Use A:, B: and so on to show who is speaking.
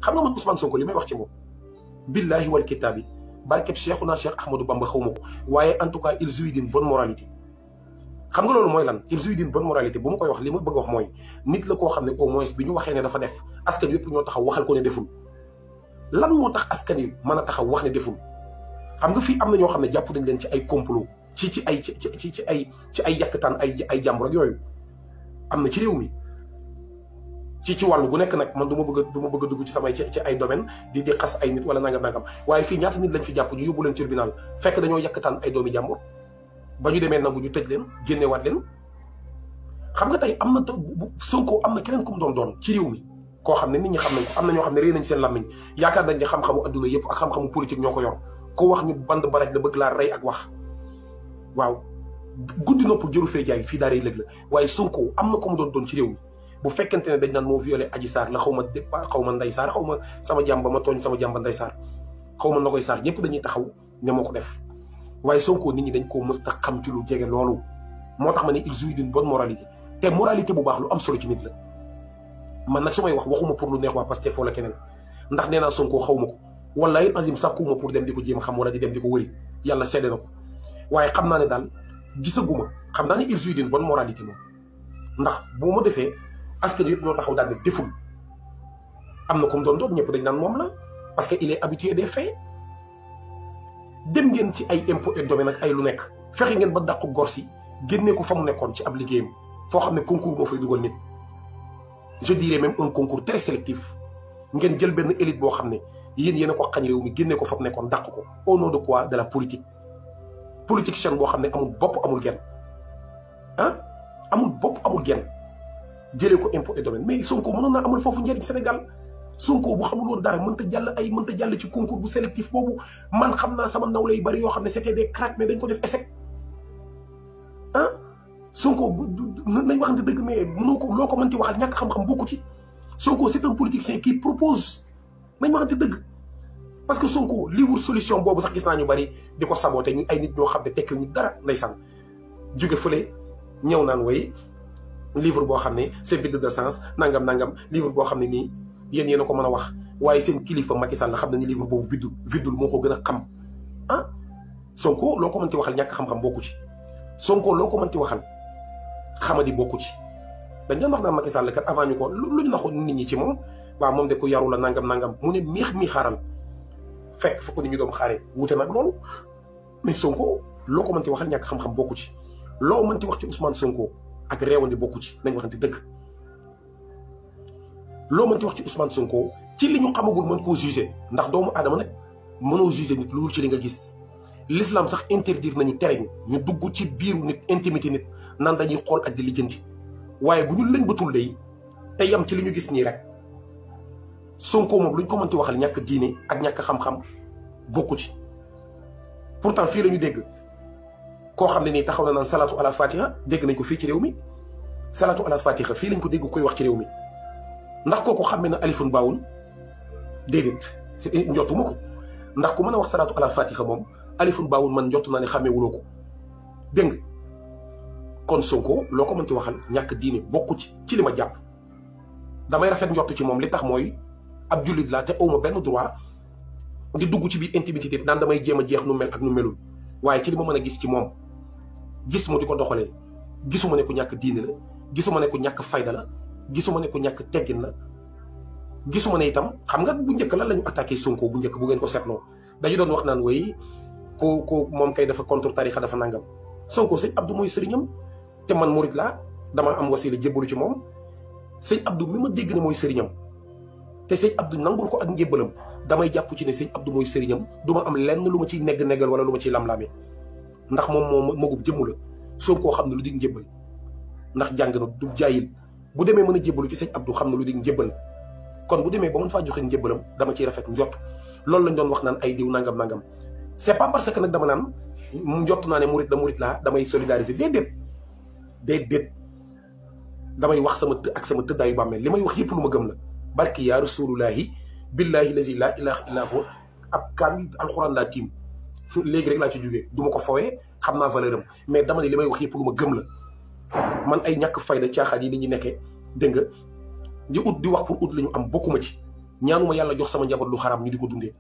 A: xam nga man Ousmane Sonko li may wax ci moom billahi wal kitaabi barkeb Cheikhuna Cheikh Ahmadou Bamba xaw ma ko waaye en tout cas il jouit d'une bonne moralité. xam nga loolu mooy lan il jouit d'une bonne moralité bu ma koy wax li ma bëgg wax mooy nit la koo xam ne au moins bi ñu waxee ne dafa def askan yëpp ñoo taxaw waxal ko ne deful lan moo tax askan yi mën a taxaw wax ne deful. xam nga fii am na ñoo xam ne jàpp nañ leen ci ay complot ci ay yàkkataan ay jàmbur ak yooyu am na ci réew mi ci wàllu gu nekk nag man du ma bëgg a dugg ci samay ci ay domaine di xas ay nit wala nangam waaye fii ñaata nit lañ fi jàpp ñu yóbbu leen tribunal fekk dañoo yàkkataan ay doomi jàmbur ba ñu demee nangu ñu tëj leen génneewaat leen. xam nga tey am na Sonko am na keneen ku mu doon ci réew mi koo xam ne nit ñi xam nañ ko am na ñoo xam ne réy nañ seen làmmiñ yaakaar nañ ne xam-xamu adduna yëpp ak xam-xamu politique ñoo ko yor ko wax ñu band baraj la bëgg laa rey ak wax waaw guddi nopp jëru fee jaay fii daaray lëg la waaye Sonko am na ko mu doon ci réew mi bu fekkente ne dañ naan moo violé Adji Sarr la xaw ma Ndeye Sarr xaw ma sama jàmba ma tooñ sama jàmba Ndeye Sarr xaw ma Nogoy Sarr ñëpp dañuy taxaw ne moo ko def waaye Sonko nit ñi dañ koo mës a xam ci lu jege loolu moo tax ma ne il jouit d'une bonne moralité te moralité bu baax lu am solo ci nit la man nag su may wax waxuma pour lu neex waa Pastef wala keneen ndax nee naa Sonko xaw ma ko wallahi azim sàkkuma pour dem di ko jéem xam wala di dem di ko wëri yàlla seede na ko waaye xam naa ne daal gisaguma xam naa ne il jouit d'une bonne moralité moom ndax bu ma defee askan yëpp ñoo taxaw daal ne deful am na comme doon ñëpp dañ naan moom la parce que il est habitué des faits dem ngeen ci ay impôt et domaine ak ay lu nekk fexe ngeen ba dàqu gor si génnee ko fa mu nekkoon ci ab liggéeyam foo xam ne concours moo fay dugal nit je dirais même un concours très sélectif ngeen jël benn élite boo xam ne yéen a ko xañ réew mi génnee ko fa mu nekkoon dàq ko au nom de quoi de la politique chaîne boo xam ne amul bopp amul genn amul bopp amul genn jëlee ko impôt et domaine mais Sonko mënoon naa amul foofu njëriñ Sénégal Sonko bu xamul woon dara mënta jàll ci concours bu sélectif boobu man xam naa sama nawle yu bari yoo xam ne c'était des cracks mais dañ ko def échec Sonko nañ waxante dëgg mais loo ko mënti waxal ñàkk xam-xam bokku ci Sonko c'est un politicien qui propose nañ waxante dëgg parce que Sonko livre solution boobu sax gis naa ñu bari di ko saboté ñu ay nit ñoo xam ne tekki ñu dara ndeysaan jóge fële ñëw naan way livre boo xam ne c'est vide de sens nangam livre boo xam ne nii yéen a ko mën a wax waaye seen kilifa Macky Sall la xam ne ni livre boobu viddul moo ko gën a xam Sonko loo ko mënti waxal ñàkk xam-xam bokku ci Sonko loo ko mënti waxal xamadi bokku ci dañ doon wax naan Macky Sall kat avant ñu ko lu ñu naxoon nit ñi ci moom waaw moom de ko yaru la nangam mu ne mi xaaral fekk fa ko nit ñi doom xaaree wuute nag loolu mais Sonko loo ko mënti waxal ñàkk xam-xam bokku ci loo mënti wax ci Ousmane Sonko ak réewandi bokku ci nañ waxante dëgg loo mënti wax ci Ousmane Sonko ci li ñu xamagul mën koo juger ndax doomu aadama nag mënoo juger nit loolu ci li nga gis l'islam sax interdire nañu tere ñu dugg ci biiru nit intimité nit nan dañuy xool ak di lijjanti waaye bu ñu lëñ batul day te yam ci li ñu gis nii rek Sonko moom lu ñu ko mënti waxal ñàkk diine ak ñàkk xam-xam bokku ci pourtant fii la ñu dégg koo xam ne nii taxaw na naan salatu ala fatiha dégg nañ ko fii ci réew mi salatu ala fatiha fii lañ ko dégg koy wax ci réew mi ndax kooku xammee na alifun baawun déedéet njotuma ko ndax ku mën a wax salatu ala fatiha moom alifun baawun man njottu naa ne xàmmee wuloo ko dégg nga kon Sonko loo ko mënti waxal ñàkk diine bokku ci li ma jàpp damay rafet njottu ci moom li tax mooy ab jullit laa te awma benn droit di dugg ci biir intimité naan damay jéem a jeex nu mel ak nu melul waaye ci li ma mën a gis ci moom gis mu di ko doxalee gisuma ne ko ñàkk diine la gisuma ne ko ñàkk fayda la gisuma ne ko ñàkk teggin la gisuma ne itam xam nga bu njëkk lan la ñu attaqué Sonko bu njëkk bu ngeen ko seetloo dañu doon wax naan way ko moom kay dafa contre tarixa dafa nangam Sonko sëñ Abdou mooy sëriñam te man murit laa damaa am wasila jébbalu ci moom sëñ Abdou mi ma dégg ne mooy sëriñam te sëñ Abdou nangul ko ak njébbalam damay jàpp ci ne sëñ Abdou mooy sëriñam du ma am lenn lu ma ciy neggal wala lu ma ciy lam-laamee ndax moom magub jëmm la Sonko xam ne lu dig njébbal ndax jàng na du jaayil bu demee mën a jébbalu ci sëñ Abdou xam ne lu dig njébbal kon bu demee ba mën faa joxe njébbalam dama ciy rafet njott loolu lañ doon wax naan ay diw nangam c'est pas parce que nag dama naan njott naa ne murit laa damay solidariser déedéet damay wax sama tëddaayu bàmmeel li may wax yëpp lu ma gëm la barki yaa rasulullahi billahi lazi la ilaha illa huwa ab kaamil alxuraan laa tiim léegi rek laa ci jógee du ma ko fowee xam naa valeur am mais dama ne li may wax yëpp lu ma gëm la man ay ñàkk fayda caaxaan yi nit ñi nekkee dégg nga di wax pour ut la ñu am bokkuma ci ñaanuma yàlla jox sama njaboot lu xaram ñu di ko dundee